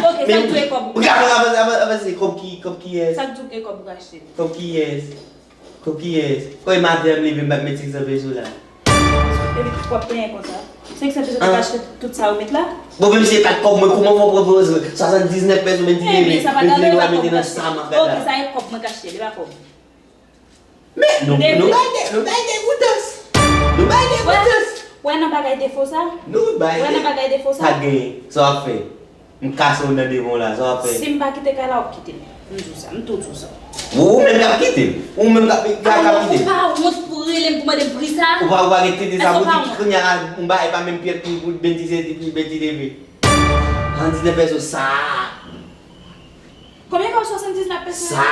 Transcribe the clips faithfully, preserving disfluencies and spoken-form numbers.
Ok, sa k di w e kòb ou ka avanse, avanse, avanse, kòb ki, kòb kiyès? Sa k di w e kòb ou ka achte? Kòb kiyès? Kòb kiyès? Kòb maten an m leve m pa t met senk san peso la. Epi w ap plenyen konsa. Senk san peso te ka achte tout sa ou met la? Bon, menm si se pa t kòb mwen, kòman fè w pran swasanndiznèf peso, men di leve, men di leve, w a mete nan sa m ap gad la. Ok, sa e kòb mwen k achte, li pa kòb ou. Men, nou, nou bay de, nou bay degoutans. Nou bay degoutans. Wè nan bagay defo sa? Nou bay de. Wè nan bagay defo sa? Pa t genyen. Sa w ap fè? M kase w nan devan w la, sa w ap fè? Si m pa kite kay la, w ap kite m. M di w sa, m tou di w sa. Ou, ou menm k ap kite m. Ou menm k ap, k ap, k ap kite m. Alò, ou pa wont pou rele m pou mande m pri sa? Ou pa, ou pa gen tete sa pou di kounye a, m bay pa menm pyès pou, pou Benti sezi, pou Benti leve. Swasanndisnèf peso sa. Konbyen kòb swasanndisnèf peso? Sa.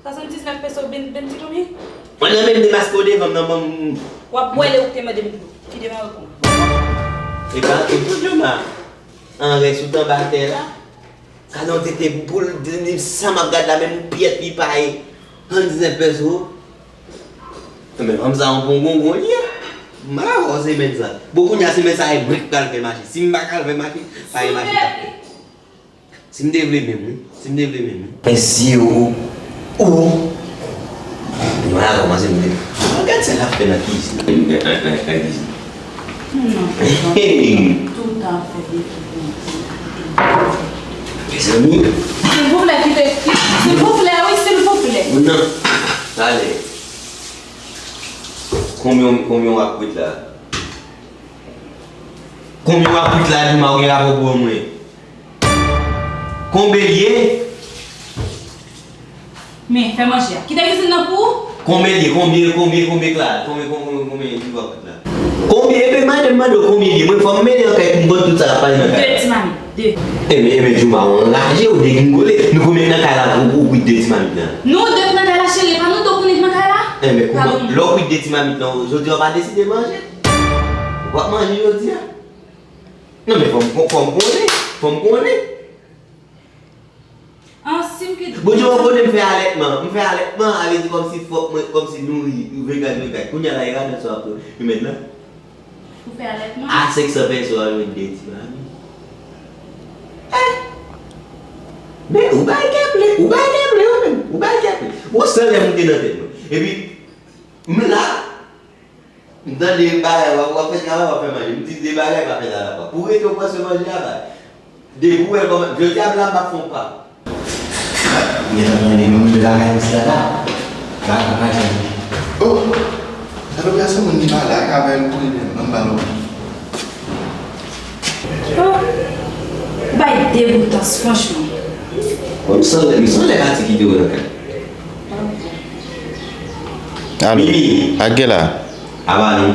Swasanndisnèf peso, Ben, Ben di konbyen? Mwen nan menm demaske w devan m nan ban m. W ap bwè lè ou te mande m ki devan w. Epa, e pou Jouma. An rès ou t anba tè la. Gade yon tete boul, li, li, sa m ap gad la, menm pyès li pa ye. Swasanndisnèf peso. Men fanm sa yon bon gongon li ye. M pa dakò semèn sa. Bon, kounye a semèn sa, e mwen k pral fè mache. Si m pa ka al fè mache, pa gen mache k ap fèt. Si m te vle menm, wi. Si m te vle menm, wi. Mesye, ou, ou. Mwen a kòmanse m te. Gad sa l ap fè nan kizin. Nan, nan, nan, nan kizin. Non, non, non. Hey! Tout afè de tout moun. Mezanmi. Silvouplè, kite, ki-, silvouplè, wi, silvouplè. Non. Talè. Konbyen, konbyen w ap kwit la? Konbyen w ap kwit la, di m a w gen rapò pou mwen? Konbyen l ye? Men, fè manje a. Kite kizin nan pou ou. Konbyen l ye? Konbyen, konbyen, konbyen k la? Konbyen, konbyen, konbyen, konbyen ki w ap kwit la? Konbyen? Epi madanm mande w konbyen l ye. Mwen, fò m mele an kay pou m konn tout sa k ap pase nan kay la. De ti mamit, de. Enben, enben, Jouma, ou anraje, ou degringole. Nou konbyen k nan kay la pou ou kwit de ti mamit lan? Nou de k nan kay la, cheri, e pa nou de w konnen k nan kay la? Enben, kouman, lè w kwit de ti mamit lan, jodi a w pa deside manje? W ap manje jodi a? Non, men fò m, fò m konnen, fò m konnen. An, si m kite. Bon, di w kote m fè alètman. M fè alètman, sa vle di kòmsi fòk mwen, kòmsi nouri, vegad, vegad. Kounye a la, e radòt sa w ap remèt la. Ou fè alètman? A senk san peso a jwenn de ti mami. Eh! Men ou bay kè ple, ou bay kè ple, ou menm. Ou bay kè ple. Ou san lè moute nan tèt mwen. Epi, m la, M tande bagay, w ap, w ap fè travay, w ap fè manje. M di de bagay pa fè la la pa. Pou rete w pran swen manje a bay. Depi w wè kòman, jodi a m la m pa fè yon pa. M gentan tande nou rive lakay misye a la. Bagay pa janm. Oh! Salopri a se moun li pale ak avè l pou rele m, ban m ba l yon. Oh! Ou bay degoutans, franchman. Bon, m santi, m santi pati kite w nan kay. Alo. Mimi. Ak gen la? Aba non.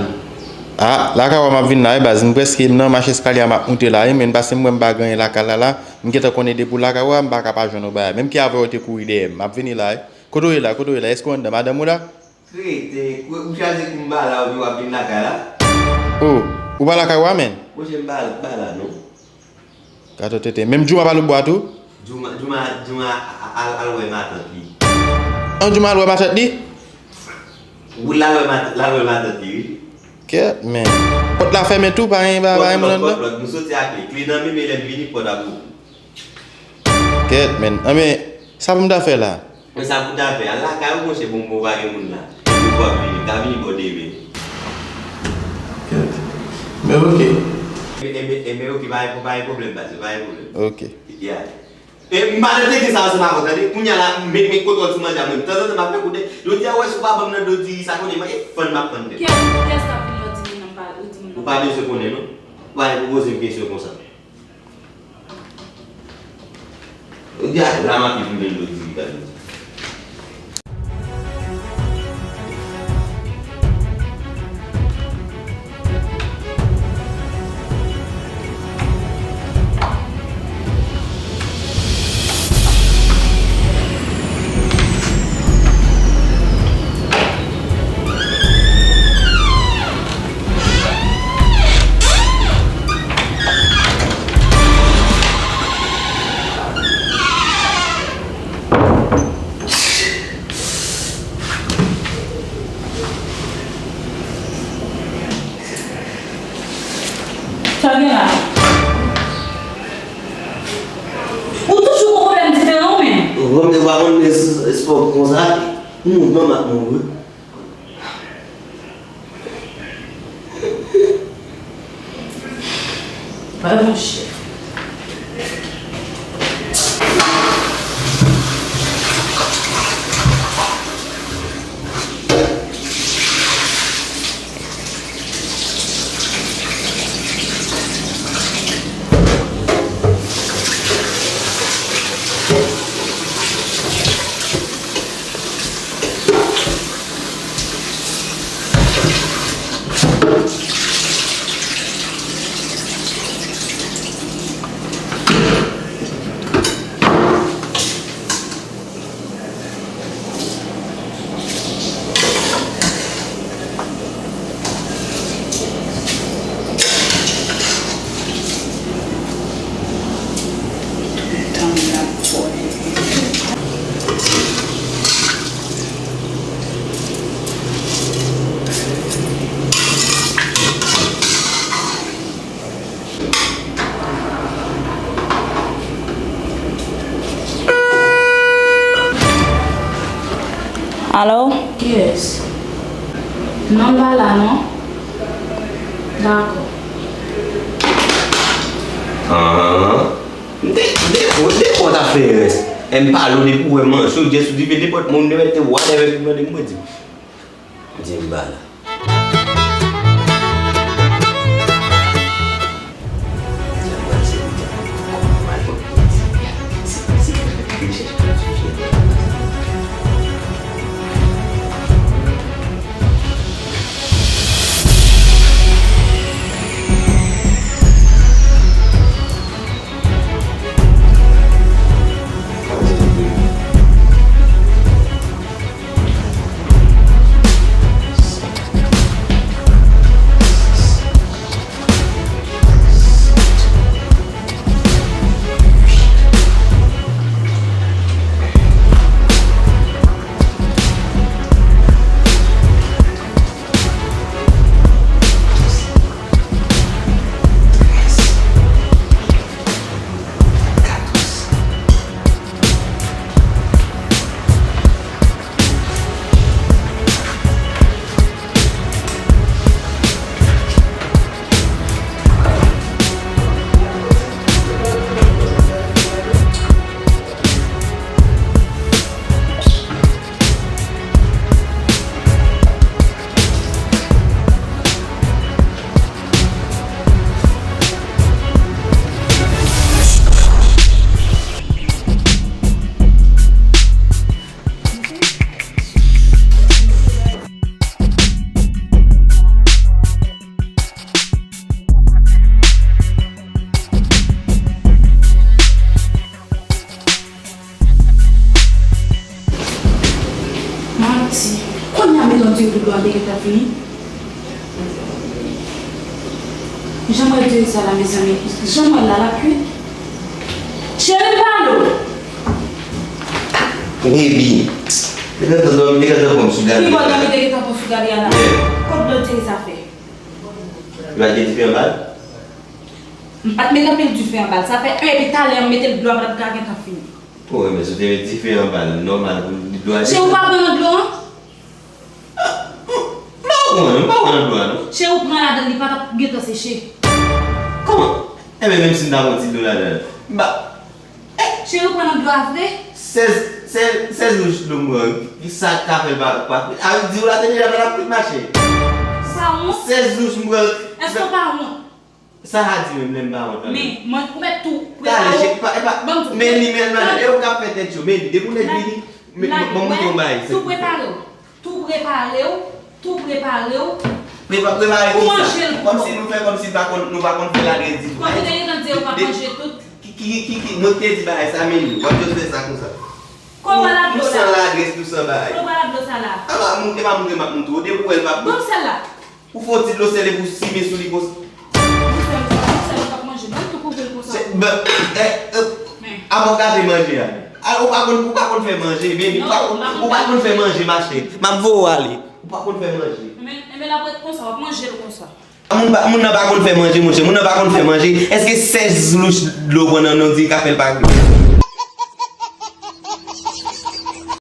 Ah, lakay w a m ap vin la wi baz, m prèske m nan mach eskalye a m ap moute la wi, men paske m wè m pa gen anyen lakay la la, m gentan konnen depi w lakay w a m pa ka pa jwenn yon bagay, menm ke avè w te kouri dèyè m, m ap vini la wi. Kote w ye la, kote w ye la, èske w anndan, madanm ou la? Rete, ou chaje kou m pa la, epi w ap vin lakay la? Oh, ou pa lakay w a menm? Monchè, m pa, pa la non. Gato tete. Menm Jouma pa Lobwa tou? Jouma, Jouma, Jouma al, al wè matant li. An Jouma al wè matant li? Wi, l al wè mat-, l al wè matant li, wi. Kèt, men. Pòt la fèmen tou, pa gen, pa, pa gen moun anndan? Pòt lòk, nou soti a pye. Kle nan men, men lè m vini, pòt ap ouvri. Kèt, men. Anben, sa pou m ta fè la? Men sa pou w ta fè, al lakay ou monchè, bon, bon, pa gen moun la. Epi w ap vini, ka vini bò demen. Kèt. Men oke. Enben, enben, enben oke, pa gen, pa gen pwoblèm, baz, pa gen pwoblèm. Oke. Ya. E m pa nan tete sa ansanm avè w, tande? Kounye a la, m met, met kontwòl sou manje a mwen. Tanzantan m ap fè koute. Jodi a, ou wè si w pa ban m nan do diri sa, konnen mwen, e fann m ap fann tèt. Kiyès, kiyès k ap vin nan diri nan m pa, ou di m nan? Ou pa bezwen konnen, non. Ou pa gen pou poze m kesyon konsa. Jodi a, la m ap vin nan do diri, tande. Sa gen la? Ou toujou gon pwoblèm diferan ou menm? Ou konn, ou pa konn men s-, s-, espò konsa, mouvman m ap mouri. Bay monchè. Alo? Kiyès? Non, m pa la non. Dakò. Ahan. M te, de, de, de, ou ta fè rès. M pale w depi w wè manch ou, jès ou dife nenpòt moun, te whatever pou mande m, mwen di. Di m pa la. Jan mwen di sa la, mezanmi, jan mwen la, l ap kwit. Cheri, m pale w. Baby. Li gentan dòmi, li gentan pran m sou gade. Ki bò dòmi te gentan pran sou gade a la? Kot dlo Teresa fè? Yo al gen dife anba l? M pa t met anpil dife anba l. Sa fè en epi talè an m mete l dlo a pa t ka gentan fini. O, men si w te met dife anba l, nòmal pou dlo a desann. Cheri, ou pa pran nan dlo an? M pa wè, m pa wè nan dlo a non. Cheri, ou pran ladan l, li pa t ap gentan seche. Kòman? Enben, menm si m ta pran ti dlo ladan l, m pa. Cheri, ou pran nan dlo a vre? Sèz, sèz, sèz louch dlo m pran, sa ka fè l pa, pa kwit. A di w la te deja pa t ap kwit mache. Ou pa wont? Sèz louch m pran. Èske w pa wont? Sa a di menm lè m pa wont la menm. Men, mwen, ou mèt tou prepare w. Talè, cheri, pa, pa, men li, men, men, e yo k ap fè tèt yo, men li, depi w nèk vini, men, bon, mwen tou bay. Tou prepare w. Tou prepare w. Tou prepare w. Prepa-, prepare pou kisa? Kòmsi nou fè kòmsi nou pa konn, nou pa konn fè ladrès ditou. Kòm ou te gentan di yo p ap manje tout. Ki, ki, ki, ki, mwen te di bagay sa, men li, w ap jis fè sa konsa. Kote w pral ap dlo la? Nou san ladrès, nou san bagay. Kote w pral ap dlo sa la? Aba, moun, e pa moun ke m ap montre w, depi w wè l p ap. Ban m sèl la. Ou fè yon ti dlo sèl epi w simen sou li konsa. Ban m sèl, ban m sèl, ou p ap manje. Ban m tou kouvri l konsa. Se, ban, eh, eh, apa w gate manje a? A, ou pa konn, ou pa konn fè manje, baby. Ou pa konn, ou pa konn fè manje, machè. M ap voye w ale. Ou pa konn fè manje. Enben, enben l ap ret konsa, w ap manje l konsa. Moun pa, moun nan pa konn fè manje, monchè. Moun nan pa konn fè manje. Èske sèz louch dlo pran nan non di ka fè l pa kwit?